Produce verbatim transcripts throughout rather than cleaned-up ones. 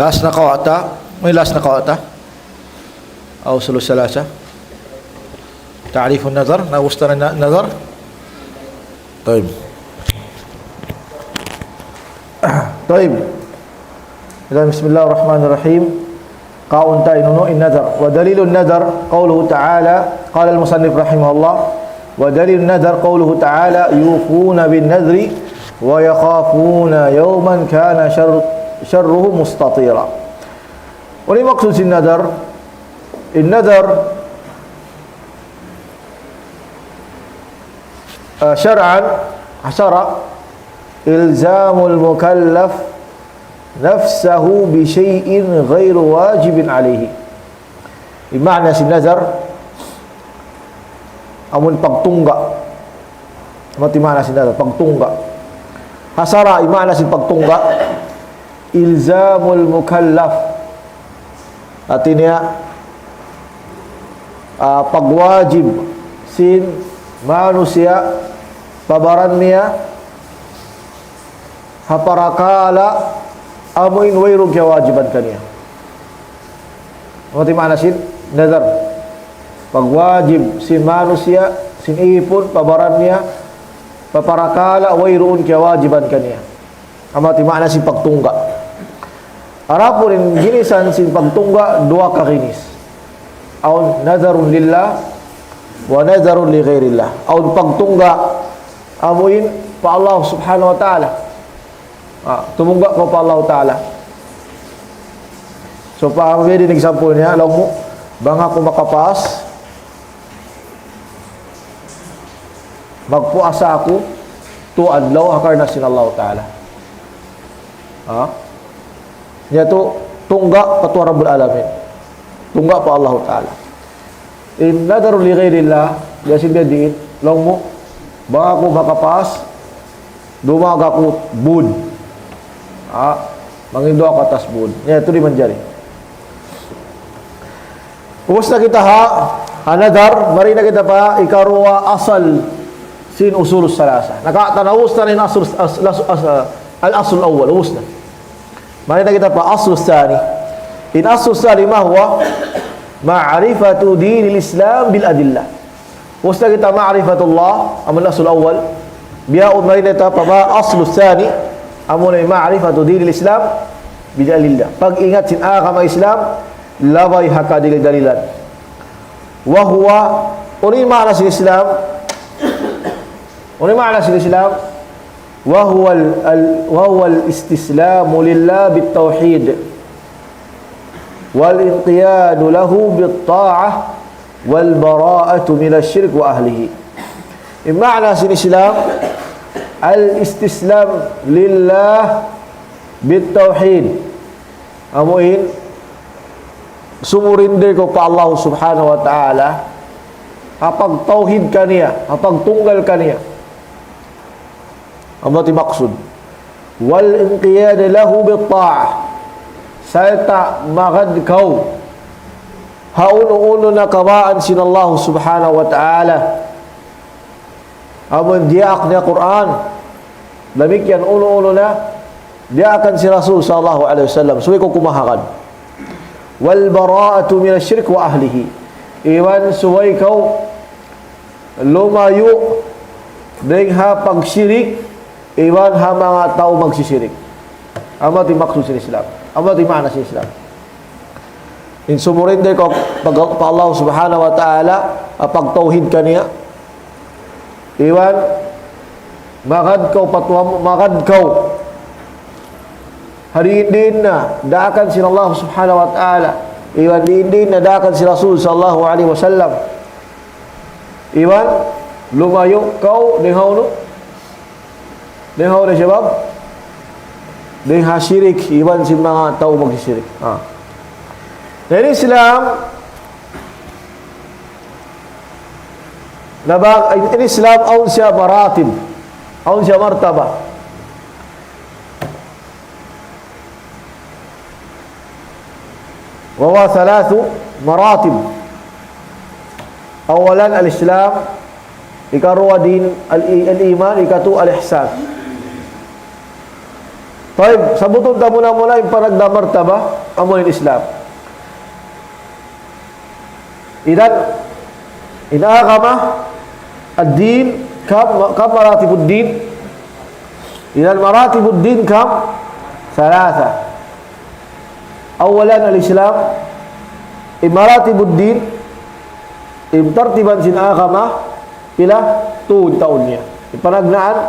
Last na kaw ata. May last na kaw ata. Aw sulu salasa. Ta'rifun nadhar. Naubus ta na nadhar. Tayyib. Tayyib. Idan, bismillahirrahmanirrahim. Kaun ta in unu in nadhar. Wa dalilun nadhar qawluhu ta'ala, qala al-musannif rahimahullah, wa dalilun nadhar qawluhu ta'ala, yufuna bin nadhri wa yakhafuna yawman kana shar-, sharruhu mustatira. Unu in maksud sin nadhar? In nadhar, ah, shar'an, sara', ilzamul mukallaf nafsahu bi shay'in ghayru wajibin alayhi. In maana sin nadhar, amun pagtungga'. Amu in maana sin nadhar, pagtungga'. Ha sara', in maana sin pagtungga', ilzamul mukallaf. Hati niya, ah, pagwajib sin manusiya' pa baran niya ha parakala' amu in wayruun kiyawajiban kaniya. Amu in maana sin nadhar. Pagwajib sin manusiya', sin ipun, pa baran niya, pa parakala' wayruun kiyawajiban kaniya. Amu in maana sin pagtungga'. Adapun in ginisan sin pagtungga', duwa kaginis. Awn nadharun lillah, wa nadharun li ghayrillah. Awn pagtungga' amu in pa Allah subhanahu wa ta'ala. Ah, tumungga' kaw pa Allah ta'ala. So, pa, pwede in example niya, laung mu, bang aku makapass, magpuasa aku tū adlaw ha karna' sin Allah ta'ala. Ha? Yadtu tungga' pa Tuhan Rabbul Alamin. Tungga' pa Allah ta'ala. In nadhar li ghayrillah, biya' sin biya' diin, laung mu, bang aku makapass, dumawag aku bud. Ha? Mangindū aku atas bud. Yadtu di' manjari. Ubus na kita ha, ha nadhar, mari na kita pa ikaruwa asal sin usul salasa. Naka-, naubus ta na in asal, as-, as-, as-, al-asl awwal, ubus na. Mari na kita pa asl thani. In asl thani ma huwa? Ma'rifatu dinil Islam bil adillah. Ubus na kita ma'rifatullah, amu in asl awwal. Bihaun mari na kita pa ma asl thani, amu na in ma'rifatu dinil Islam bil adillah. Pag-ingat sin agama Islam, labay ha kadalil-dalilan. Wa huwa, unu in maana sin Islam? Unu in maana sin Islam? Wa huwa al-, al-, wa huwa al-istislamu lillah bit-tawhid, wal-inqiyadu lahu bit-ta'ah, wal-bara'atu minash-shirk wa ahlihi. In maana sin Islam, al-istislam lillah bit-tawhid. Amu in, sumurender kaw pa Allah subhanahu wa ta'ala, ha pagtawhid kaniya, ha pagtunggal kaniya. Amu in maksud. Wal-inqiyad lahu bit-ta'ah. Sarta' magad kaw ha unu-unu na kabaan sin Allah subhanahu wa ta'ala. Amu in diyaak niya Qur'an. Damikkiyan unu-unu na diyaakan sin Rasul sallallahu alayhi wasallam. Subay kaw kumahagad. Wal bara'atu minash shirk wa ahlihi. Iban subay kaw lumayu' dayn ha pagshirik, iban ha manga tau magsishirik. Amu in maksud sin Islam. Amu in maana sin Islam. In sumurender kaw pa, pa Allah subhanahu wa ta'ala, ha pagtawhid kaniya. Iban, magad kaw pa Tuhan, magad kaw ha diin-diin na daakan sin Allah subhanahu wa ta'ala. Iban diin-diin na daakan sin Rasul sallallahu alayhi wasallam. Iban, lumayu' kaw dayn ha unu? Dayn ha unu sabab? Dayn ha shirik, iban sin manga tau magsishirik. Ha. Na in Islam, na ba, in Islam awn siya maratib, awn siya martaba. وهو ثلاث مراتب. أولا الإسلام, ikaruwa in al-, al-iman, ikatu al-ihsan. Tayyib, sabutun ta muna-muna in panagna' martaba, amu in Islam. Idan, in agama, ad-din, kam, kam maratibuddin? Idan, maratibuddin kam? Thalatha. Awalan al-Islam, in maratibuddin, in tartiban sin agama, pila? Tū in taun niya. In panagnaan,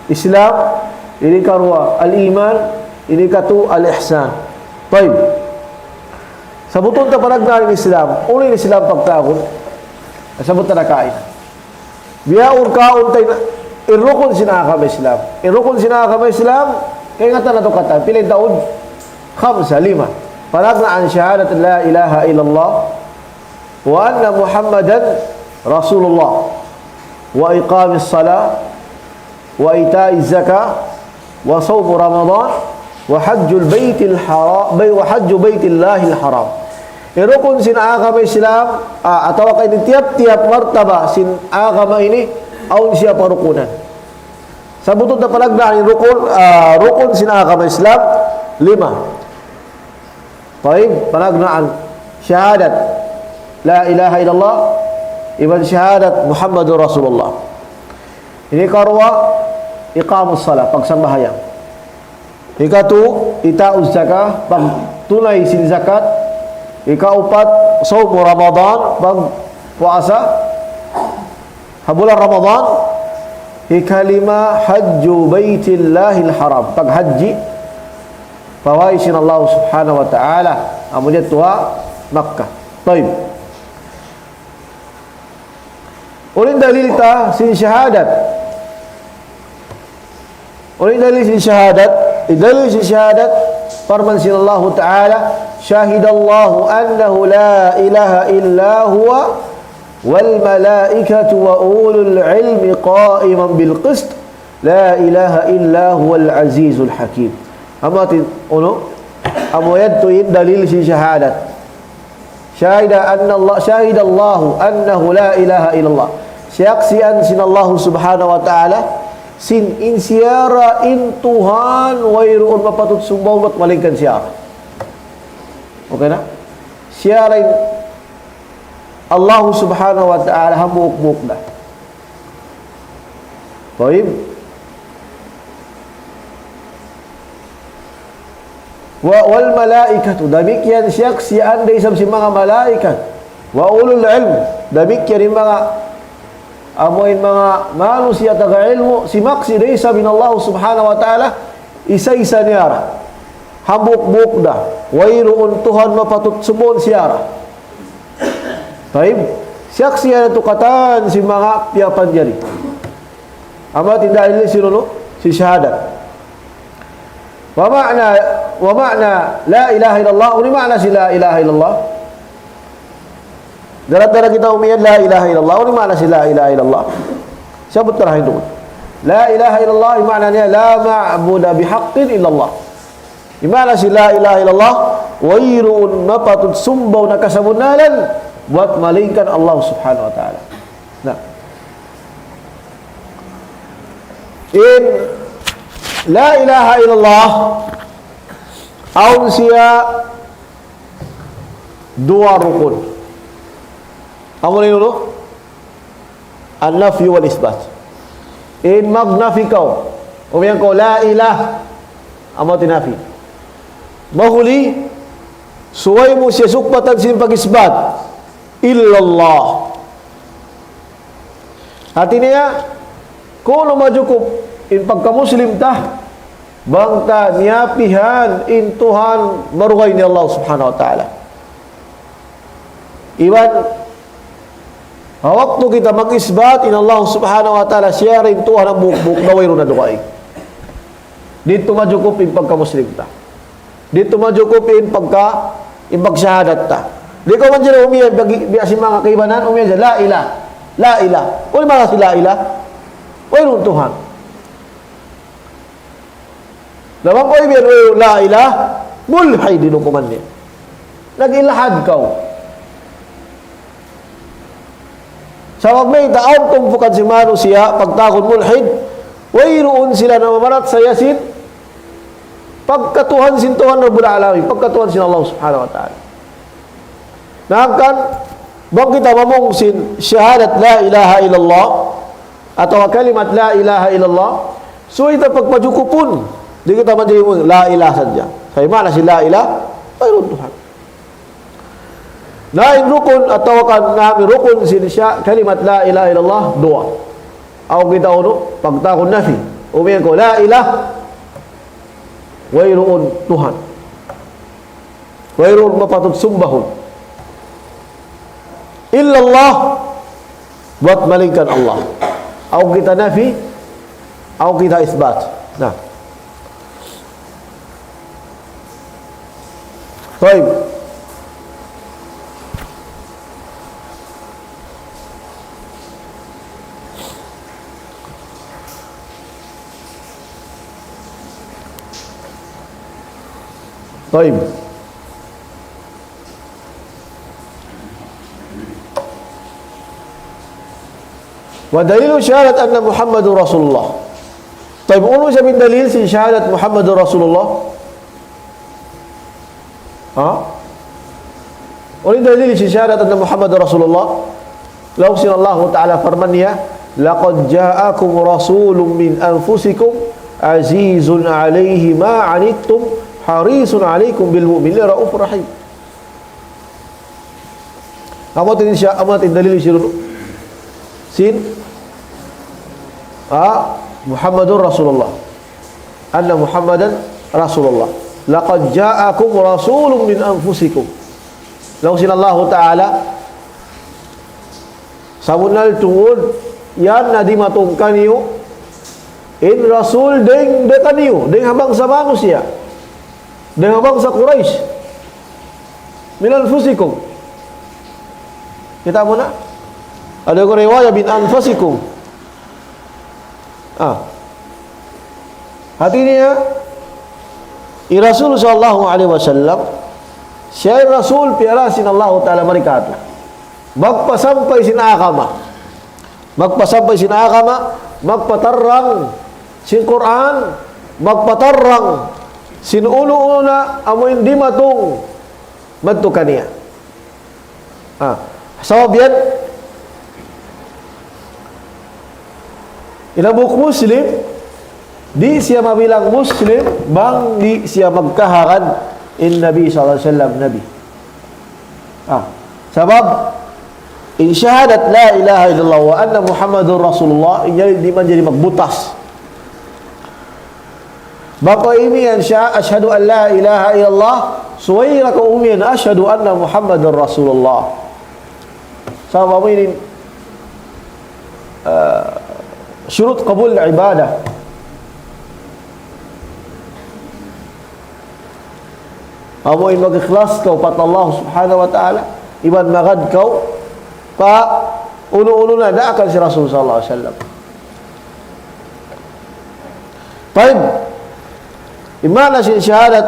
Islam, ini karuwa, al-iman, ini katu, al-ihsan. Tayyib. Sabutun ta panagnaan in Islam. Unu in Islam pagtawagun? Sabut ta na kaina. Biya' urkaun ta in, in rukun sin agama Islam. In rukun sin agama Islam, kaingatan natu' katan. Pila in taud? Khamsa, lima. Panagnaan shahadat la ilaha illallah, وأن محمدا رسول الله، وإقام الصلاة، وإيتاء الزكاة، وصوم رمضان، وحج البيت الحرام، وحج بيت الله الحرام. In rukun sin agama Islam, ah, atawa ka ini tiyap-tiyap martaba sin agama ini, awn siya parukunan. Sabutun ta panagnaan in rukun, ah, rukun sin agama Islam, lima. Tayyib, panagnaan shahadat la ilaha illallah, iban shahadat Muhammadur Rasulullah. Ini karuwa, iqamus salah, pagsambahayang. Ikatu, ita'uz zakah, pagtunay sin zakat. Ikaupat, sawmu Ramadan, pagpuasa ha bulan Ramadan. Ikalima, hajju baytillahil haram, paghajji pa way sin Allah Subhanahu wa Ta'ala, amu yadtu ha Makkah. Tayyib. Unu in dalil ta sin shahadat? Unu in dalil sin shahadat? In dalil sin shahadat, parman sin Allah Ta'ala, شهد الله أنه لا إله إلا هو والملائكة وأولو العلم قائما بالقسط لا إله إلا هو العزيز الحكيم. Amu hāti, unu? Amu yadtu in dalil sin shahadat. شهد أن الله، شهد الله أنه لا إله إلا الله. Siyaksian sin Allah Subhanahu wa Ta'ala, sin in siya ra in Tuhan, wayruun mapatut sumbaun bat malaingkan siya ra. Okay na? Siya ra in Allah Subhanahu wa Ta'ala hambuuk-buuk da. Tayyib. Wa, wal malaikatu, damikkiyan siyaksian da isab sin manga malaikat. Wa ulul ilm, damikkiyan in manga, amu in manga manusiya' taga ilmu', simaksi' da isab in Allah Subhanahu wa Ta'ala, isa-isa niya ra. Hambuuk-buuk da. Wayruun Tuhan mapatut sumbaun siya ra. Tayyib. Siyaksian natu' katan sin manga piyapanjari. Amu hāti dalil sin unu? Sin shahadat. Wa ma'na, wa ma'na la ilaha illallah. Unu in ma'na sin la ilaha illallah? Daran-daran kita umiyan la ilaha illallah. Unu in ma'na sin la ilaha illallah? Sabut ta ra hinduun. La ilaha illallah, in ma'na niya la ma'buda bihaqqin illallah. In ma'na sin la ilaha illallah, wayruun mapatut sumbaun ha kasabunnalan buat malaingkan Allah Subhanahu wa Ta'ala. Na. In la ilaha illallah, awn siya duwa rukun. Amu na in unu? An-nafyu wal isbat. In magnafi kaw, umiyan kaw, la ilah, amu tinafi. Mahuli, subay mu siya sukpatan sin pag-isbat. Illallah. Hāti niya, kunu' majukup in pagka-Muslim ta, bang ta niyapihan in Tuhan maruway ni Allah Subhanahu wa Ta'ala. Iban, ha waktu kita mag-isbat in Allah Subhanahu wa Ta'ala, siya ra in Tuhan hambuuk-buuk, na wayruun na dugaing. Didtu majukup in pagka-Muslim ta. Didtu majukup in pagka, in pagshahadat ta. Di' kaw manjari umiyan, bagi, biya' sin manga kaibanan, umiyan siya, la ilah, la ilah. Unu in ma'na sin la ilah? Wayruun Tuhan. Na bang kaw umiyan, wayruun la ilah, mulhid in hukuman niya. Nag-ilhad kaw. Sabab mayta', awn tumpukan sin manusiya', pagtawagun mulhid, wayruun sila namamarachaya sin Pagkatuhan sin Tuhan Rabbul Alamin, pagkatuhan sin Allah Subhanahu wa Ta'ala. Na hangkan, bang kita mamung sin shahadat la ilaha illallah, atawa kalimat la ilaha illallah, subay kita pagpajukupun, di' kita manjari mung la ilaha sadja. Sa' in maana sin la ilaha, wayruun Tuhan. Na in rukun atawa kan naam in rukun sin sya-, kalimat la ilaha illallah, duwa. Awn kita unu, pagtawagun nafi. Umiyan kaw, la ilaha, wayruun Tuhan. Wayruun mapatut sumbahun. Illallah, buat malaingkan Allah. Awn kita nafi, awn kita isbat. Na. Tayyib. Tayyib. ودليل شهادة أن محمد رسول الله. Tayyib, unu isab in dalil sin shahadat Muhammadur Rasulullah? Ha? Unu in dalil sin shahadat anna Muhammadur Rasulullah? Laung sin Allahu Ta'ala parman niya, لقد جاءكم رسول من أنفسكم عزيز عليه ما عنتم حريص عليكم بالمؤمنين رءوف رحيم. Amu in siya, amu in dalil siya dulu. Sin, ah, Muhammadur Rasulullah. Anna Muhammadan Rasulullah. لقد جاءكم رسول من أنفسكم. Laung sin Allahu Ta'ala, sabunnal tuud, yan na dimatung kaniyu, in Rasul dayn, dayn kaniyu, dayn ha bangsa manusiya', dayn ha bangsa Quraysh. من أنفسكم. Kita' mu na? Ada ku riwayat من أنفسكم. Ah. Hati niya, in Rasul sallallahu alayhi wasallam, siya in Rasul piyara sin Allahu Ta'ala mari kātu'. Magpasampay sin agama. Magpasampay sin agama, magpatarrang sin Qur'an, magpatarrang sin unu-unu na amu in dimatung madtu kaniya. Ah, sabab yan, in hambuuk Muslim, di' siya mabilang Muslim, bang di' siya magkahagad in Nabi sallallahu alayhi wasallam, Nabi. Ah, sabab, in shahadat la ilaha illallah wa anna Muhammadur Rasulullah, in yan di' manjari magbutas. Bang kaw imiyan siya, أشهد أن لا إله إلا الله, subay da kaw umiyan, أشهد أن محمدا رسول الله. Sabab amu ini, ah, shurut qabul ibadah. Amu in mag-ikhlas kaw pa Allah Subhanahu wa Ta'ala, iban magad kaw pa unu-unu na daakan sin Rasul sallallahu alayhi wasallam. Tayyib. In maana sin shahadat,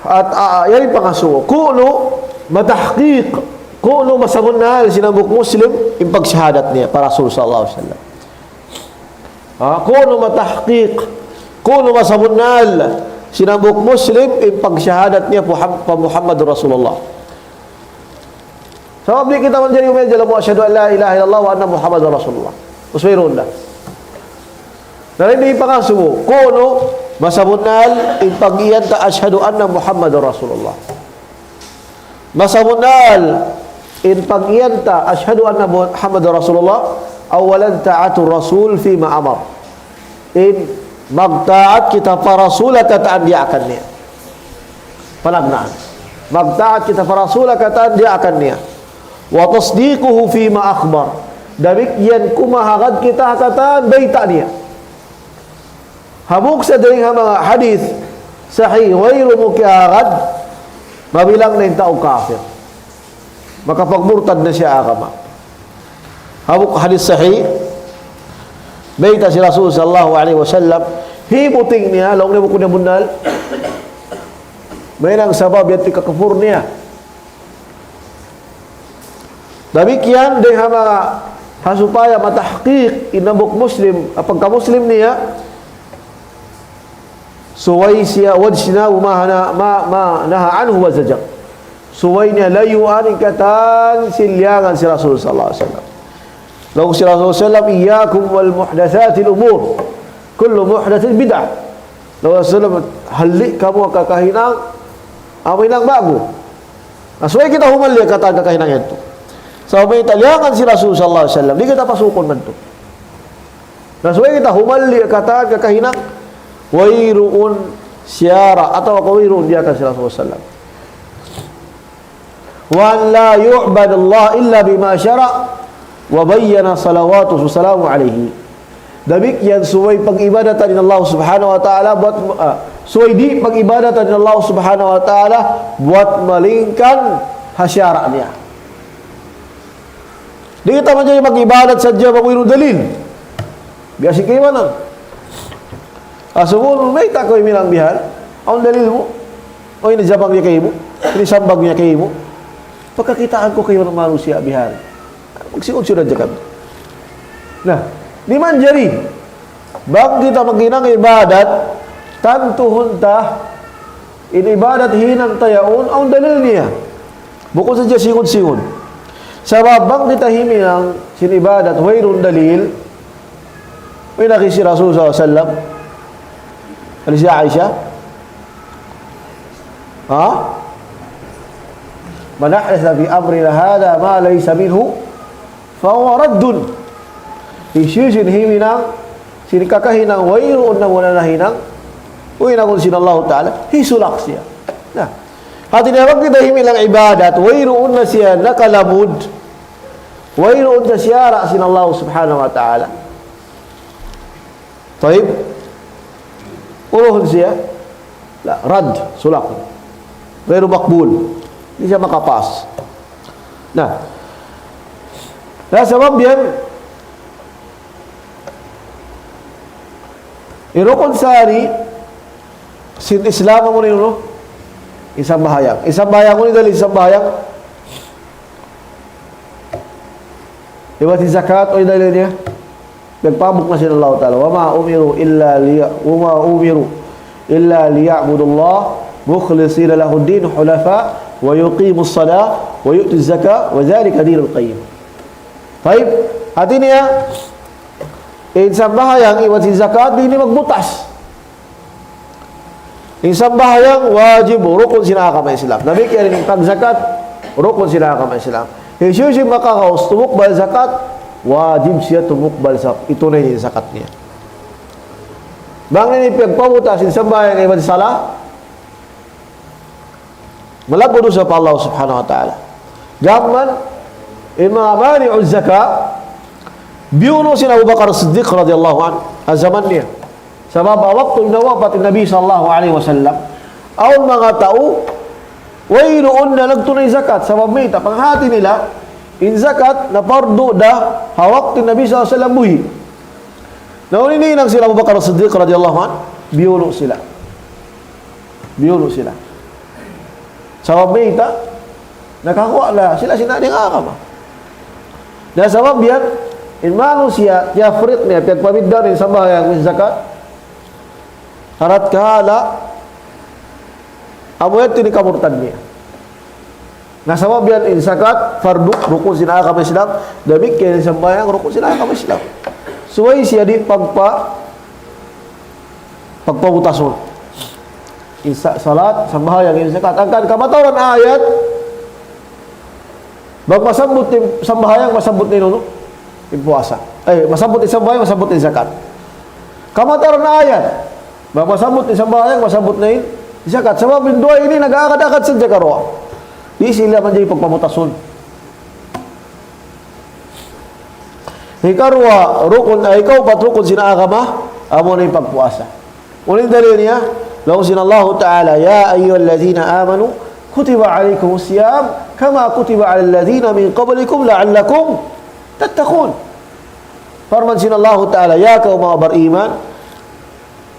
at, a, a, yan in pangasubu. Ku'nu matahqiq, ku'nu masabunnal sin hambuuk Muslim in pagshahadat niya pa Rasul sallallahu alayhi wasallam. Ha, ku'nu matahqiq, ku'nu masabunnal sin hambuuk Muslim in pagshahadat niya pa Muham-, pa Muhammadur Rasulullah. Sabab di' kita manjari umiyan ha lawm, أشهد أن لا إله إلا الله وأن محمدا رسول الله. Usway runda. Na ini in pangasubu, ku'nu masabunnal in pag-iyan ta أشهد أن محمدا رسول الله. Masabunnal in pag-iyan ta أشهد أن محمدا رسول الله, أولا طاعة الرسول فيما أمر. In magtaat kita pa Rasul ha katān diyaakan niya. Panagnaan. Magtaat kita pa Rasul ha katān diyaakan niya. وتصديقه فيما أخبر. Damikkiyan kumahagad kita ha katān bayta' niya. Hambuuk sa dayn ha manga hadith sahih, wayruun mu kiyahagad, mabilang na in tau kafir. Makapagmurtad na siya agama. Hambuuk hadith sahih, bayta' sin Rasul sallallahu alayhi wasallam, himuting niya, laung niya bukun niya bunnal. Mahinang sabab yan hikakapur niya. Damikkiyan dayn ha manga, ha supaya matahqiq in hambuuk Muslim, ha pagka-Muslim niya, Subay siya, واجتناب ما نهى، ما، ما نهى عنه وزجر. Subay niya layuan in katan sin liyangan sin Rasul sallallahu alayhi wasallam. Laung sin Rasul sallallahu alayhi wasallam, إياكم ومحدثات الأمور، كل محدثة بدعة. Laung sin Rasul sallallahu alayhi wasallam, halli' kamu ha kakahinang, amu in hinang ba'gu. Na subay kita humalli' ha katan kakahinang yadtu. Sabab mayta', liyangan sin Rasul sallallahu alayhi wasallam, di' kita pasukun madtu. Na subay kita humalli' ha katan kakahinang, wayruun siyara' atawa wayruun diyaak sin Rasul sallallahu alayhi wasallam. وأن لا يعبد الله إلا بما شرع وبين صلواته وسلامه عليه. Damikkiyan subay pag-ibadatan in Allah Subhanahu wa Ta'ala buwat, ah, subay di' pag-ibadatan in Allah Subhanahu wa Ta'ala buwat malaingkan ha siyara' niya. Di' kita manjari mag-ibadat sadja bang wayruun dalil. Biya' sin kaibanan. Asubuhun, mayta' kaw huminang bihan? Awn dalil mu? O, ini jabang niya kaymu, ini sambag niya kaymu. Pagkakitaan ku kaymu manusiya' bihan. Magsiud-siud sadja kamu. Na, di' manjari. Bang kita maghinang ibadat, tantuhun ta, in ibadat hinang ta yaun, awn dalil niya. Bukun sadja singun-singun. Sabab bang kita huminang sin ibadat, wayruun dalil, way na kisi Rasul sallallahu alayhi wasallam. Hadis Aisha. Ha? من أحدث في أمرنا هذا ما ليس منه فهو رد. Hisiyu-siyu in huminang sin kakahinang wayruun na muna nahinang, wayruun sin Allah Ta'ala, hisulak siya. Na, hati niya bang kita huminang ibadat, wayruun na siya nakalamud, wayruun sa siyara' sin Allah Subhanahu wa Ta'ala. Tayyib. Uluhun siya. La, rad, sulak. Ghayru maqbul. Di' siya makapas. Na. Na, sabab yan, in rukun sani sin Islam amu in unu? In sambahayang. In sambahayang, unu in dalil sin sambahayang? Iban sin zakat, unu in dalil niya? Nagpamung na sin Allah Ta'ala, وما أمروا إلا لي-، وما أمروا إلا ليعبدوا الله مخلصين له الدين حنفاء ويقيموا الصلاة ويؤتوا الزكاة وذلك دين القيمة. Tayyib, hati niya, in sambahayang iban sin zakat, di' ini magbutas. In sambahayang wajib rukun sin agama Islam. Damikkiyan in pagzakat rukun sin agama Islam. Hisiyu-siyu makagaus tumukbal zakat, wajib siya tumukbal sa-, itunay in zakat niya. Bang ini piyagpabutas in sambahayang iban sala, malaggu' dusa pa Allah Subhanahu wa Ta'ala. Gam mayan, in manga mani'uz zakat, biyunu' sin Abu Bakar Siddiq radiyallahu anhu, ha jaman niya. Sabab ha waktu nawapat in Nabi sallallahu alayhi wasallam, awn manga tau, wayruun na nagtunay zakat. Sabab mayta', panghati nila, in zakat na pardu da ha waktu Nabi sallallahu alayhi wasallam buhi'. Na unu in hinang sin Abu Bakar Siddiq radiyallahu anhu, biyunu' sila. Biyunu' sila. Sabab mayta', nakaguwa' na sila sin agama. Na sabab yan, in manusiya', tiyafriq niya, piyagpabiddaan in sambahayang iban zakat. Hangkan kahala', amu yan in kamurtad niya. Na sabab yan in zakat, fardu, rukun sin agama Islam, damikkiyan in sambahayang, rukun sin agama Islam. Subay siya di' pagpa-, pagpabutasun. In sa-, salat, sambahayang, in zakat. Hangkan kamatauran ayat, bang masabbut in sambahayang, masabbut na in unu? In puasa. Eh, masabbut in sambahayang, masabbut in zakat. Kamatauran ayat, bang masabbut in sambahayang, masabbut na in zakat. Sabab in duwa ini nag-aagad-agad sadja karuwa. Di' sila manjari pagpabutasun. Hikaruwa rukun, ay, hikaupat rukun sin agama, amu na in pagpuasa. Unu in dalil niya? Laung sin Allahu Ta'ala, يا أيها الذين آمنوا كتب عليكم الصيام كما كتب على الذين من قبلكم لعلكم تتقون. Parman sin Allahu Ta'ala, ya kamu manga bariman,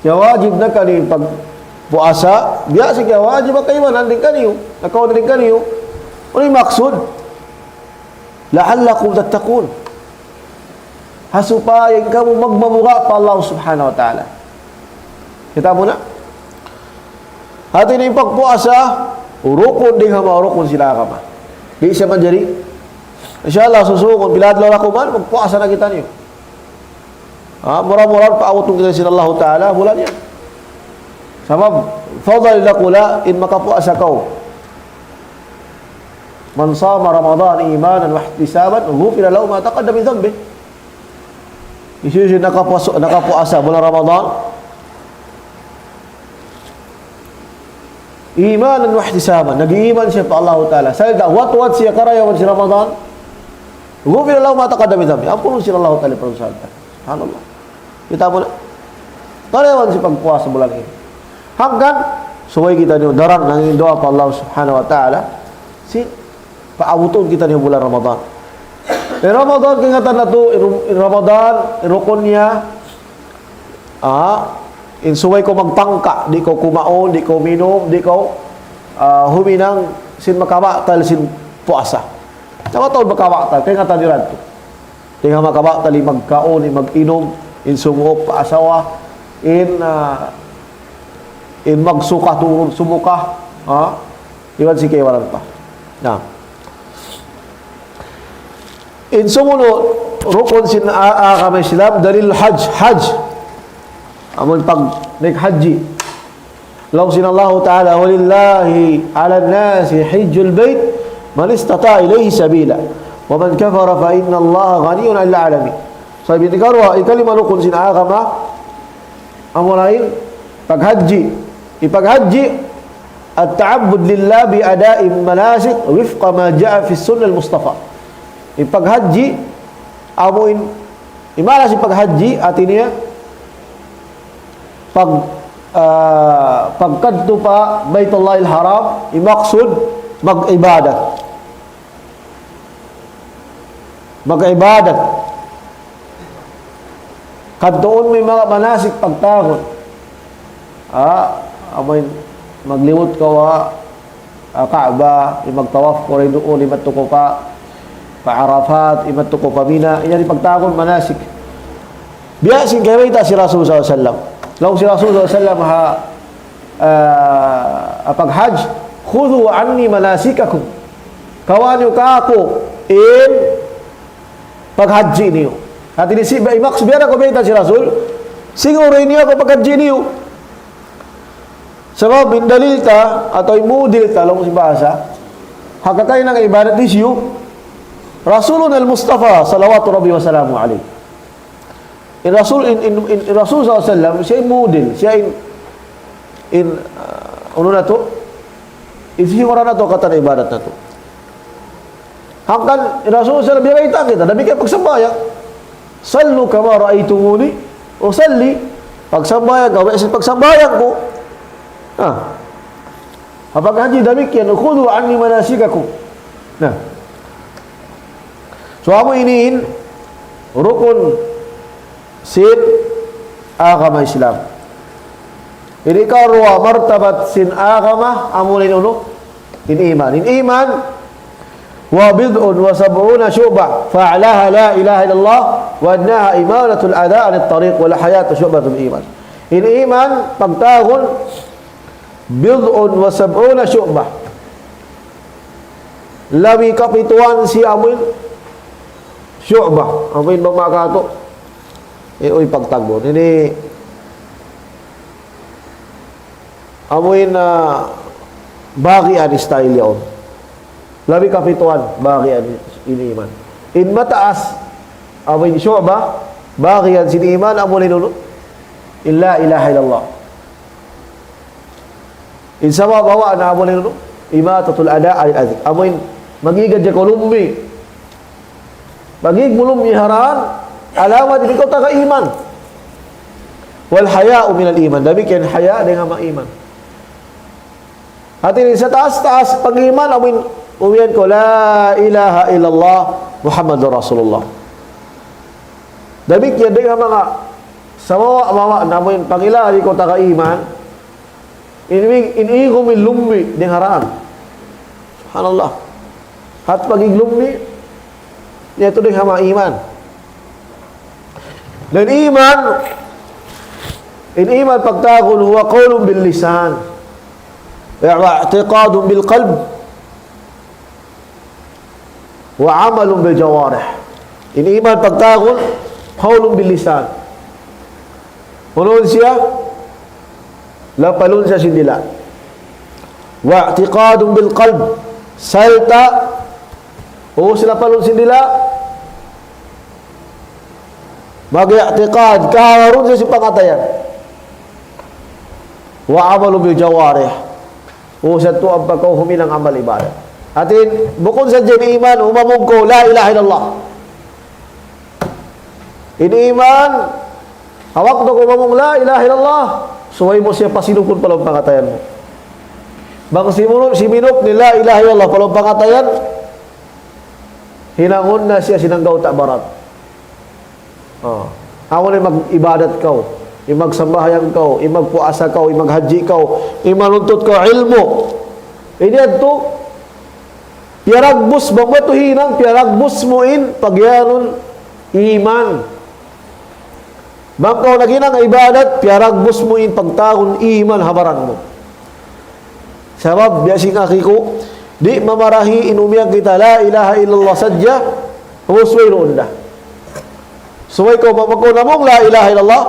kiyawajib na kaniyu in pagpuasa, biya' sin kiyawajib ha kaibanan dayn kaniyu, nakauna dayn kaniyu. Unu in maksud? لعلكم تتقون. Ha supaya in kamu magmabuga' pa Allah Subhanahu wa Ta'ala. Kita' mu na? Hati niya in pagpuasa, rukun dayn ha manga rukun sin agama. Di' siya manjari. Insya Allah, susungun, pila adlaw na kuman, magpuasa na kitaniyu. Ha, mura-murahan paabutun kitaniyu sin Allahu Ta'ala, bulan yan. Sabab, fadal dakula' in makapuasa kaw. من صام رمضان إيمانا واحتسابا غفر له ما تقدم من ذنبه. Hisiyu-siyu in nakapuasa, nakapuasa bulan Ramadan, imanan wa ihtisaban, nag-iiman siya pa Allahu Ta'ala, sarta' huwat-huwat siya karayawan sin Ramadan, غفر له ما تقدم من ذنبه, ampunun sin Allahu Ta'ala in pardusahan niya. Subhanallah. Kita' mu na. Karayawan sin pagpuasa bulan ini. Hangkan, subay kitaniyu daran in duwaa pa Allah Subhanahu wa Ta'ala, sin paabutun kitaniyu bulan Ramadan. In Ramadan, kaingatan natu', in Ram-, in Ramadan, in rukun niya, ah, in subay kaw magpangka', di' kaw kumaun, di' kaw minum, di' kaw, ah, huminang, sin makabatal sin puasa. Sa' mataud makabatal, kaingatan niyu yadtu. Di' na makabatal in magkaun, in mag-inum, in sumuuk pa asawa, in, ah, in magsuka turun sumuka, ha? Iban sin kaibanan pa. Na. In sumunu' rukun sin a-, agama Islam, dalil hajj, hajj. Amun pag-, naik hajji. Laung sin Allahu Ta'ala, ولله على الناس حج البيت من استطاع إليه سبيلا ومن كفر فإن الله غني عن العالمين. Sa' in hikaruwa, hikalima rukun sin agama, amura in paghajji. In paghajji, التعبد لله بأداء المناسك وفق ما جاء في السنة المصطفى. In paghajji, amu in, in maana sin paghajji, hati niya, pag, ah, pagkadtu pa Baitullahil Haram, in maksud, mag-ibadat. Mag-ibadat. Kadtuun mu in manga manasik pagtawagun. Ah, amu in maglibut kaw ha, ah, Kaaba, in magtawaf kaw duun, in madtu kaw pa, pa Arafat, in madtu kaw pa Mina, yan in pagtawagun manasik. Biya' sin kabayta' sin Rasul sallallahu alayhi wasallam. Laung sin Rasul sallallahu alayhi wasallam ha, ah, ha paghajj, خذوا عني مناسككم. Kawaa niyu kāku' in paghajji niyu. Hati niya, biya' sin kabayta' sin Rasul, siguruhi niyu aku paghajji niyu. Sabab in dalil ta, atawa in mudil ta, laung sin bahasa, ha kakahinang ibadat hisiyu, Rasulunal Mustafa, صلوات ربي وسلامه عليه. In Rasul, in, in, in, in Rasul sallallahu alayhi wasallam, siya in mudil, siya in, in, ah, unu natu', in siyuran natu', katan ibadat natu'. Hangkan in Rasul sallallahu alayhi wasallam, biya' bayta' kita, damikkiyan pagsambahayang. صلوا كما رأيتموني أصلي. Pagsambahayang kamu, biya' sin pagsambahayang ku. Ah. Ha paghajji damikkiyan, خذوا عني مناسككم. Na. So, amu ini in rukun sin agama Islam. Ini hikaruwa martabat sin agama, amu in unu? In iman. In iman, وبضع وسبعون شعبة، فأعلاها لا إله إلا الله، وأدناها إماطة الأذى عن الطريق، والحياء شعبة من الإيمان. In iman, pagtawagun, بضع وسبعون شعبة. Labi kapituan sin amu in shu'bah. Amu in mama katu'. Eh, uy, pagtawagun. Ini, amu in, ah, bagian style yaun. Labi kapituan, bagian in iman. In mataas, amu in shu'bah, bagian sin iman, amu in unu? In la ilaha illallah. In sabab bawa na amu in unu? إماطة الأذى عن الطريق. Amu in mag-igad siya kaw lummi'. Pag-ig mu lummi' ha dān, alamat di' kaw taga iman. والحياء من الإيمان. Damikkiyan haya dayn ha manga iman. Hati niya sa taas-taas pag-iman, amu in umiyan kaw, لا إله إلا الله محمد رسول الله. Damikkiyan dayn ha manga samawa-mawa, amu in pangila di' kaw taga iman, in, in ig mu in lummi' dayn ha dān. Subhanallah. Hat pag-ig lummi', yadtu dayn ha manga iman. Dan iman, in iman pagtawagun هو قول باللسان. واعتقاد بالقلب وعمل بالجوارح. In iman pagtawagun, قول باللسان. Unu siya? Lapalun siya sin dila'. واعتقاد بالقلب. Sarta', ubus lapalun sin dila'. Mag-i'tiqad, kahagarun siya sin pangatayan. وعمل بالجوارح. Ubus yadtu ampa kaw huminang amal ibadat. Hāti, bukun sadja in iman, umamung kaw, لا إله إلا الله. In iman, ha waktu kaw umamung لا إله إلا الله, subay mu siya pasinupun pa lawm pangatayan mu. Bang simunup, siminup in لا إله إلا الله pa lawm pangatayan, hinangun na siya sin anggawta' baran. Oh. Amu na in mag-ibadat kaw, in magsambahayang kaw, in magpuasa kaw, in maghajji kaw, in manuntut kaw ilmu'. Ini yadtu, piyaragbus, bang batu hinang, piyaragbus mu in pagiyanun iman. Bang kaw naghinang ibadat, piyaragbus mu in pagtawagun iman ha baran mu. Sabab, biya' sin agi ku, di' mamarahi in umiyan kita لا إله إلا الله sadja, ubus wayruun da. Subay kaw, bang kaw namung لا إله إلا الله,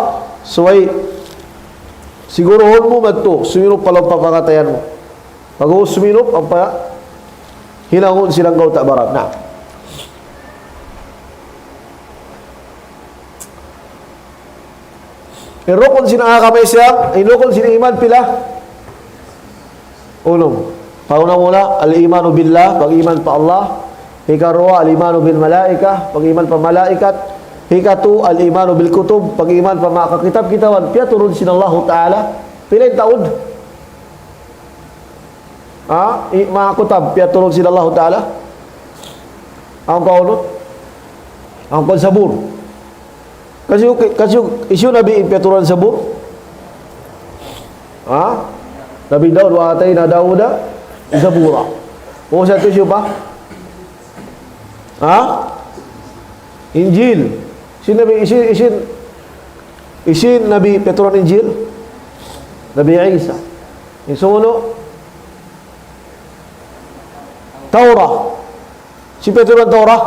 subay siguruhun mu madtu, suminup pa lawm pangatayan mu. Pag'ubus suminup, ampa hinangun sin anggawta' baran. Na. In rukun sin agama Islam, in rukun sin iman pila? Unum. Pauna-una, الإيمان بالله, pag-iman pa Allah. Hikaruwa, الإيمان بالملائكة, pag-iman pa malaikat. Hikatū, الإيمان بالكتب, pag-iman pa manga kakitab-kitaban piyaturun sin Allahu Ta'ala. Pila in taud? Ha? In manga kutab piyaturun sin Allahu Ta'ala. Awn kaunu? Awn kaw Zabur. Kasi, kasi, hisiyu nabi in piyaturan Zabur? Ha? Nabi Daud, وآتينا داود زبورا. O, sa' tu siyu pa? Ha? Injil. Hisiyu nabi, hisiyu, hisiyu, hisiyu nabi piyaturan Injil? Nabi Isa. In sumunu', Tawrat. Hisiyu piyaturan Tawrat?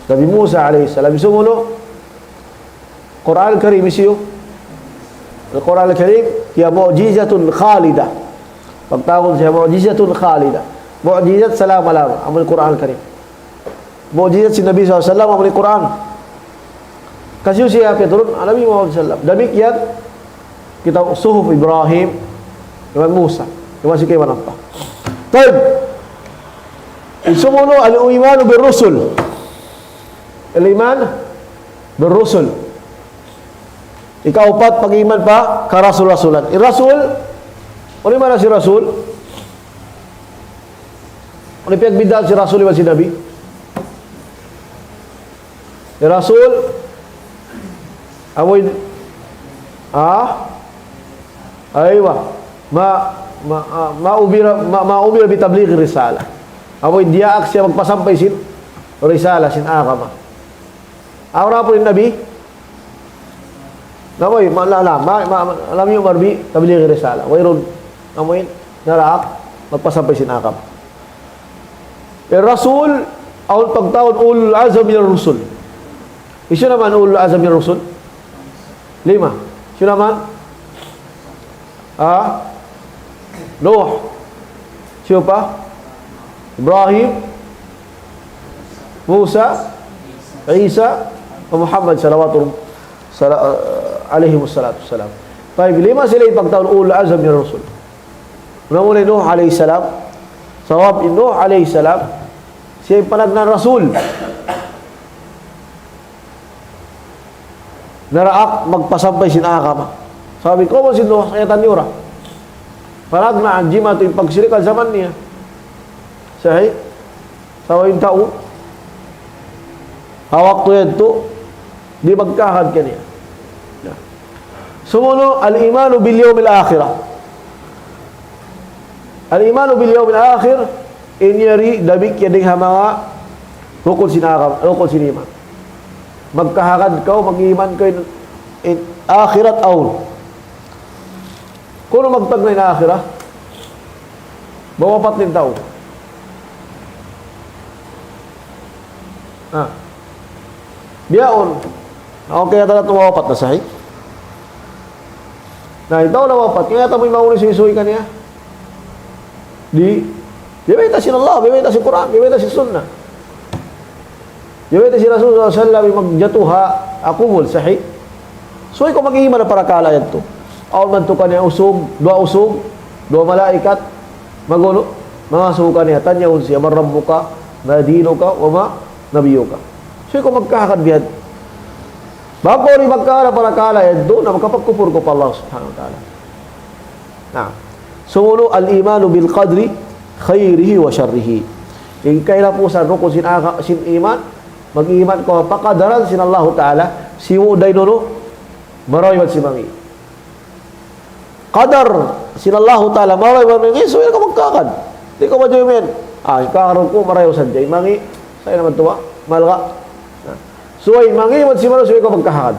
Nabi Musa alayhi salam. In sumunu', Qur'an Karim, hisiyu? Al-Qur'an Karim, هي معجزة خالدة. Pagtawagun siya معجزة خالدة. Mu'jizat salama-lama, amu in Qur'an Karim. Mu'jizat sin Nabi sallallahu alayhi wasallam, amu in Qur'an. Kasi siya piyatulun, Nabi Muhammad sallallahu alayhi wasallam. Damikkiyan, kitab Suhuf Ibrahim, iban Musa, iban sin kaibanan pa. Tayyib. In sumunu', الإيمان بالرسل. الإيمان بالرسل. Ikaupat, pag-iman pa karasul-rasulan. In rasul, unu in maana sin rasul? Unu in piyagbiddaan sin rasul iban sin nabi? In rasul, amu in, ha? Aywa. ما، ما، ما أمر، ما، ما أمر بتبليغ الرسالة. Amu in diyaak siya magpasampay sin risala, sin agama. Amu ra pun in nabi, na way, ma-, la-, la-, ma-, ma-, لم يؤمر بتبليغ الرسالة. Wayruun, amu in, naraak, magpasampay sin agama. In rasul, awn pagtawagun أولو العزم من الرسل. Hisiyu na man أولو العزم من الرسل? Lima. Hisiyu na man? Ha? Nuh. Hisiyu pa? Ibrahim. Musa. Isa. Wa Muhammad صلوات، صلا-، عليهم الصلاة والسلام. Tayyib, lima sila in pagtawagun أولو العزم من الرسل. Muna-muna in Nuh alayhi salam. Sabab in Nuh alayhi salam, siya in panagnaan rasul. Naraak magpasampay sin agama. Sabab in kawman sin Nuh, kiyaitan niyu ra. Panagnaan jimatu in pagsirik ha jaman niya. Sahih? Sabab in tau, ha waktu yadtu, di' magkahagad kaniya. Na. Sumunu', الإيمان باليوم الآخر. الإيمان باليوم الآخر, in yari damikkiyan dayn ha manga rukun sin agama, rukun sin iman. Magkahagad kaw, mag-iman kaw in, in akhirat awn. Kunu' magtagna' in akhirat? Mawapat in tau. Ha. Bihaun. Okay, yata na tumawapat na, sahih. Na, in tau nawapat, kaya tamu imauli suysuy kaniya. Di', biya' bayta' sin Allah, biya' bayta' sin Qur'an, biya' bayta' sin Sunnah. Biya' bayta' sin Rasul sallallahu alayhi wasallam, magjatu ha kubul, sahih. So, ikaw mag-iman na parakala' yadtu. Awn man tu kaniya usug, duwa usug, duwa malaikat, magunu, mangasubu kaniya, tanyahun siya, "من ربك؟ ما دينك؟ وما نبيك؟" So, ikaw magkahagad biya' hādtu. Bang kaw di' magkahagad parakala' yadtu, na makapagkupur kaw pa Allah Subhanahu wa Ta'ala. Na, sumunu' الإيمان بالقدر خيره وشره. In kahinapusan rukun sin aga-, sin iman, mag-iman kaw pa kadaran sin Allahu Ta'ala, sibu' dayn unu, marayaw iban sin mangi'. Qadar sin Allahu Ta'ala, marayaw iban mangi', subay kaw magkahagad. Di' kaw madjaymen. Ah, in kadaran ku marayaw sadja, in mangi', sa' in naman tuwa, malga'. Na. Subay mangi' iban sin mangi', subay kaw magkahagad.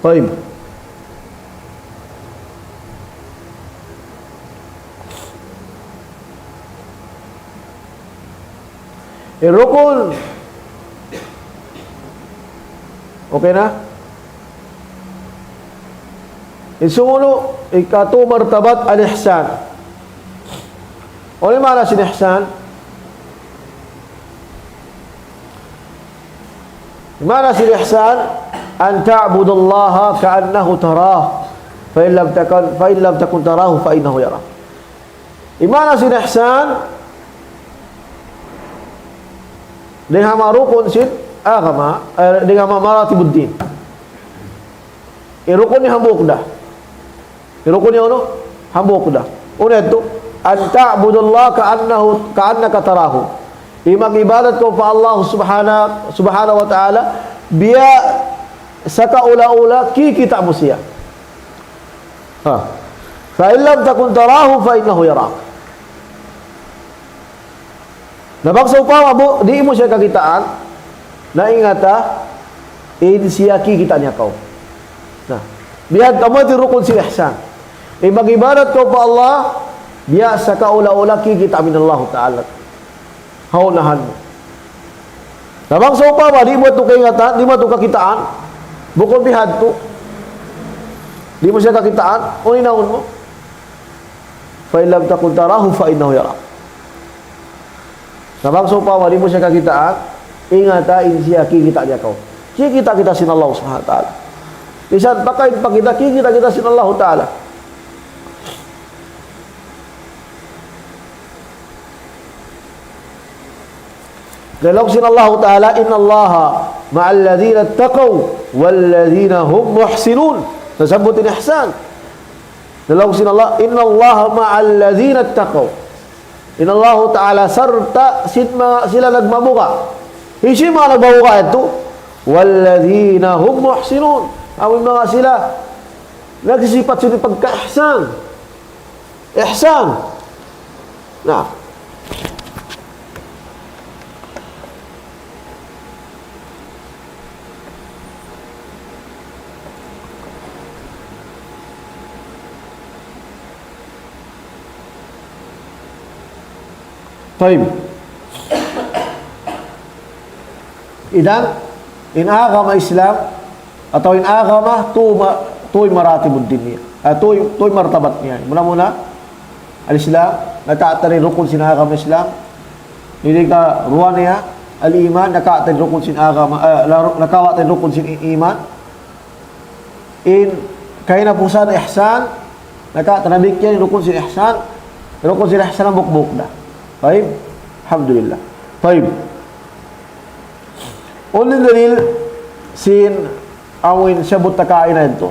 Tayyib. In rukun. Okay na? In sumunu', ikatu martabat al-ihsan. Unu in maana sin ihsan? In maana sin ihsan, أن تعبد الله كأنك تراه، فإن لم تكن، فإن لم تكن تراه فإنه يراك. In maana sin ihsan, dayn ha manga rukun sin agama, eh, dayn ha manga maratibud din. In rukun niya hambuuk da. In rukun niya unu? Hambuuk da. Unu yadtu? أن تعبد الله كأنه، كأنك تراه. In mag-ibadat kaw pa Allah subhana-, subhanahu wa ta'ala, biya' sakaula-ula kikita' mu siya. Ha. فإن لم تكن تراه فإنه يراك. Na bang sawpama bu-, di' mu siya kakitaan, na ingata, in siya kikita' niya kaw. Na, biya' hādtu in rukun sin ihsan. In mag-ibadat kaw pa Allah, biya' sakaula-ula kikita' mu in Allah Ta'ala. Ha unahan mu. Na bang sawpama, di' mu yadtu kaingatan, di' mu yadtu kakitaan, bukun bihādtu, di' mu siya kakitaan, unu in hinang mu? فإن لم تكن تراه فإنه يراك. Na bang sawpama di' mu siya kakitaan, ingata in siya kikita' niya kaw. Kikita' kita sin Allah Subhanahu wa Ta'ala. Misan pakain pa kita, kikita' kita sin Allah Ta'ala. Laung sin Allah Ta'ala, إن الله مع الذين اتقوا والذين هم محسنون. Nasabbut in ihsan. Laung sin Allah, إن الله مع الذين اتقوا. In Allah Ta'ala sarta' sin manga sila nagmabuga'. Hisiyu in manga nagmabuga' yadtu? والذين هم محسنون. Amu in manga sila nagsisipat sin pagka-ihsan. Ihsan. Na. Tayyib. Idan, in agama Islam, atawa in agama, tū ma-, tū maratibud din niya. Ah, tū, tū martabat niya. Muna-muna, al-Islam, nakawa' ta in rukun sin agama Islam. Hikaruwa niya, al-iman, nakawa' ta in rukun sin agama, eh, la-, nakawa' ta in rukun sin i-, iman. In kahinapusan ihsan, nakawa' ta na in rukun sin ihsan, rukun sin ihsan hambuuk-buuk da. Tayyib? Alhamdulillah. Tayyib. Unu in dalil sin amu in siyabbut ta kaina yadtu?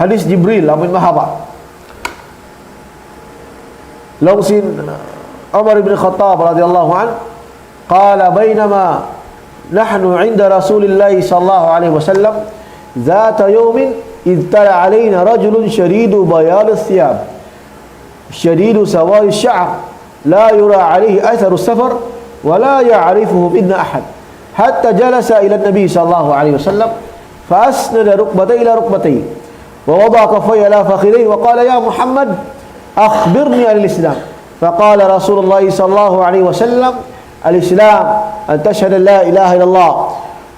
Hadith Jibril, amu in mahaba'. Laung sin Umar ibn Khattab radiyallahu anhu, قال: بينما نحن عند رسول الله صلى الله عليه وسلم ذات يوم إذ طلع علينا رجل شديد بياض الثياب شديد سواد الشعر لا يرى عليه أثر السفر ولا يعرفه منا أحد حتى جلس إلى النبي صلى الله عليه وسلم فأسند ركبتيه إلى ركبتيه، ووضع كفيه على فخذيه، وقال: يا محمد، أخبرني عن الإسلام. فقال رسول الله صلى الله عليه وسلم: الإسلام أن تشهد أن لا إله إلا الله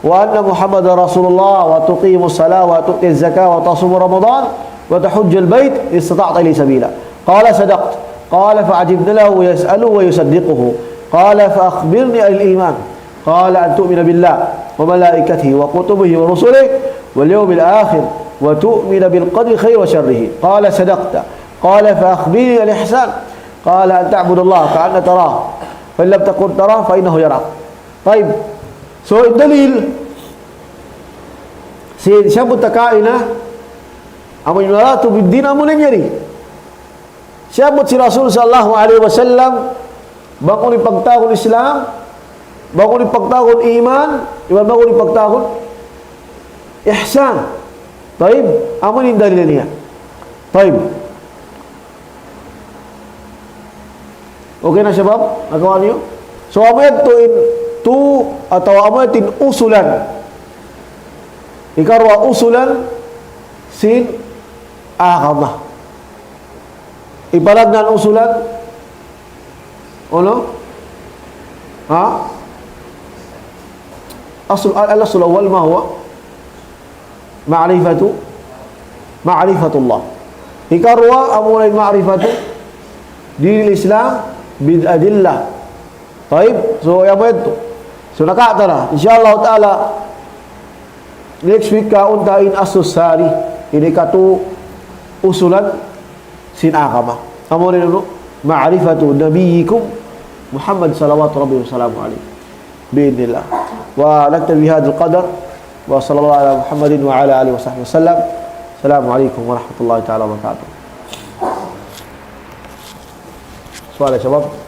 وأن محمدا رسول الله، وتقيم الصلاة، وتؤتي الزكاة، وتصوم رمضان، وتحج البيت إن استطعت إليه سبيلا. قال: صدقت. قال: فعجبنا له يسأله ويصدقه. قال: فأخبرني عن الإيمان. قال: أن تؤمن بالله وملائكته وكتبه ورسله واليوم الآخر وتؤمن بالقدر خيره وشره. قال: صدقت. قال: فأخبرني عن الإحسان. قال: أن تعبد الله كأنك تراه، فإن لم تكن تراه فإنه يراك. طيب. So, in dalil, sin siyabbut ta kaina, amu in maratibud din amu na in yari. Siyabbut sin Rasul sallallahu alayhi wasallam, bang unu in pagtawagun Islam, bang unu in pagtawagun iman, iban bang unu in pagtawagun ihsan. Tayyib, amu in dalil niya. Tayyib. Okay na, shabab? Nakawa' niyu? So, amu yadtu in tu, atawa amu yadtu in usulan. Hikaruwa usulan sin agama. In palagnaan usulan, unu? Ha? Asl, al-, al-asl awwal ma huwa? Ma'rifatu, ma'rifatullah. Hikaruwa, amuna in ma'rifatu dinil Islam bil adillah. Tayyib, so, amu yadtu. So, nakatara. Insha Allah ta'ala, next week kaun ta in aslu sani. Ini katu usulan sin agama. Amuna in unu? Ma'rifatu nabiyyikum Muhammad salawatu Rabbi wa salamu alayhi. بإذن الله. ونكتفي بهذا القدر. وصلى الله على محمد وعلى آله وصحبه وسلم. السلام عليكم ورحمة الله تعالى وبركاته. سؤال يا شباب؟